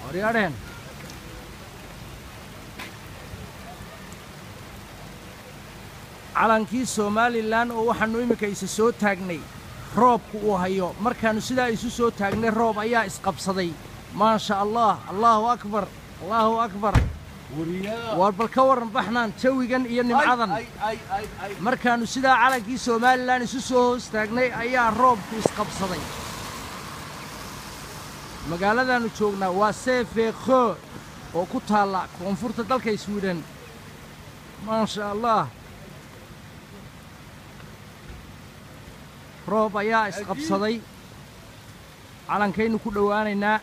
Waryaadheen, calankii Somalilan oo waxaannu iminka isa soo taagnay roobku uu hayo. Markaannu sidaa isu soo taagnay, roob ayaa isqabsaday. Maasha Allah, Allaahu akbar, Allaahu akbar. Waar bal ka warran, Baxnaan, jawigan iyo nimcadan? Markaannu sidaa calankii Somalilan isu soo hoos taagnay ayaa roobku isqabsaday. Magaaladaannu joognaa waa Sävsjö oo ku taalla koonfurta dalka Swiden. Maasha Allah, roob ayaa isqabsaday. Calankaynu ku dhowaanaynaa,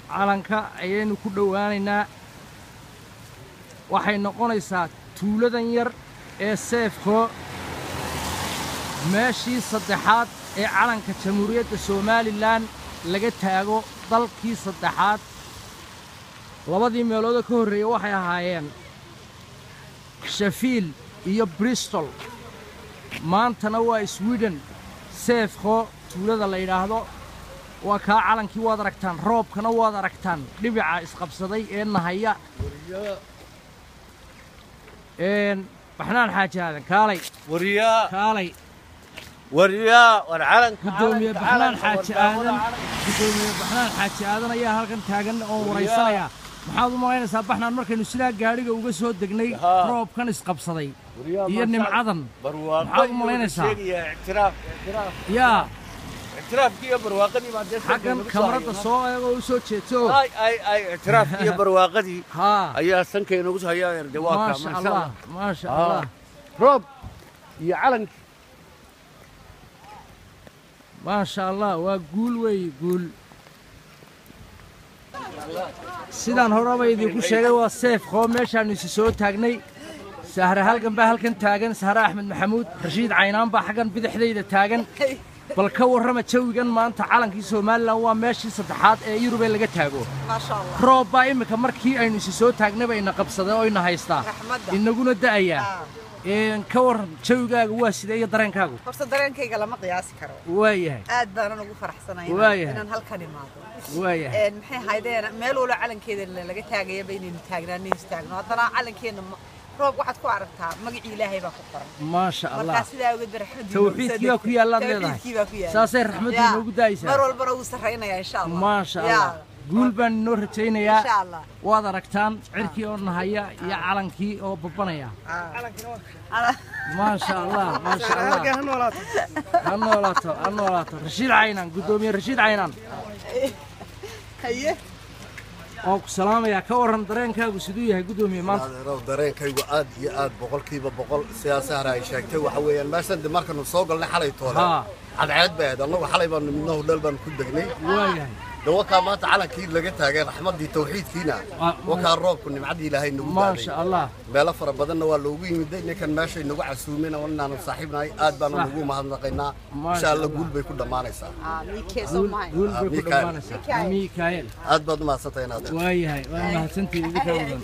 calanka ayaynu ku dhowaanaynaa. Waxay noqonaysaa tuuladan yar ee Sävsjö meeshii saddexaad ee calanka Jamhuuriyadda Somalilan laga taago, dalkii saddexaad. Labadii meeloodoo ka horreeyey waxay ahaayeen Sheffield iyo Bristol. Maantana waa Sweden, Sävsjö tuulada la yidhaahdo. Waa kaa calankii, waad aragtaan. Roobkana waad aragtaan, dhibica isqabsaday ee nahaya. Baxnaan Xaaji Aadan, kaalay. Waryaa. Kaalay. Waryaa, war calanka. Gudoomiye Baxnaan Xaaji Aadan, gudoomiye Baxnaan Xaaji Aadan ayaa halkan taagan oo waraysanaya. Maxaad u malaynaysaa, Baxnaan, markaynu sidaa gaadhiga uga soo degnay, roobkan isqabsaday iyo nimcadan? Maxaad u malaynaysaa? Ictiraaf, ictiraaf. Yaa. Ictiraafkii iyo barwaaqadii baa dee. Xaggan kamarada soo eego, u soo jeeto. Ay ay ay, ictiraafkii iyo barwaaqadii haa ayaa sanka inagu soo hayaa de. Waa kaa. Maasha Allah, maasha Allah. Roob iyo calankii. Maasha Allah, waa guul weeye, guul. Sidaan horeba idinku sheegay, waa Sävsjö meeshaannu isi soo taagnay. Sahre halgan baa halkan taagan, Sahre Axmed Maxamuud. Rashiid Caynaan baa xaggan bidixdayda taagan. Bal ka warrama jawigan maanta? Calankii Somalilan waa meeshii saddexaad ee Yurubee laga taago. Maasha Allah. Roob baa iminka markii aynu isi soo taagnay ba ina qabsaday oo ina haystaa. Raxmadda. Inaguna da'ayaa. Ka warran, jawigaaga waa sidee iyo dareenkaagu? Horta dareenkayga lama qiyaasi karo. Waayahay. Aad baanan ugu faraxsanahay Waayahay. inaan halkan imaado. Waayahay. Maxay ahaydeen, meel walba calankeeda laga taagayaba inaynu taagnaano, istaagno. Haddana calankeena roob waxaad ku aragtaa magacii Ilaahay baa ku qoran. Maasha Allah. Markaa sidaa awgeed ba raxmadii noogu soo Tawxiidkii baa ku degtay. yaallaad leedahay. Tawxiidkii baa ku yaalla. Saasay raxmaddu Ya. inoogu daaysaa. Mar walbana wuu sarraynayaa, insha Allah. Maasha Ya. Allah, guul baan inoo rajaynayaa. Insha Allah. Waad aragtaan cirkii oo nahaya iyo calankii oo babanaya. Maasha Allah, maasha Allah, ha noolaato, ha noolaato. Rashiid Caynaan, guddoomiye Rashiid Caynaan. Haye. Waan ku salaamayaa. Ka warran, dareenkaagu siduu yahay, guddoomiye, maanta? Adeerow, dareenkaygu aad iyo aad, 100%, sidaa Sahra ay sheegtay. Waxa weeyaan meeshan de markanu soo galnay xalay toole cadceed bay ahayd. Annagu xalay baanu midna hodheel baanu ku degnay. Waayahay. De wakaa maanta calankii laga taagay, raxmaddii tawxiidkiina. Wakaa roobku nimcaddii Ilaahay nagu maasha daaday. Allah. Meelo fara badanna waa loogu yimiday. Ninkan meeshay nagu casuumeen oo inaanu saaxiibnahay, aad baanu Sax. nagu mahadnaqaynaa. Maasha Insha Allah Allah. guul bay ku dhammaanaysaa. Miikee soo Guul, mahay. guul bay ku Mikael. dhammaanaysaa. Mikael. Aad baad u mahadsantahay inaad Waayahay, waa mahadsantihiin idinkaa mudan.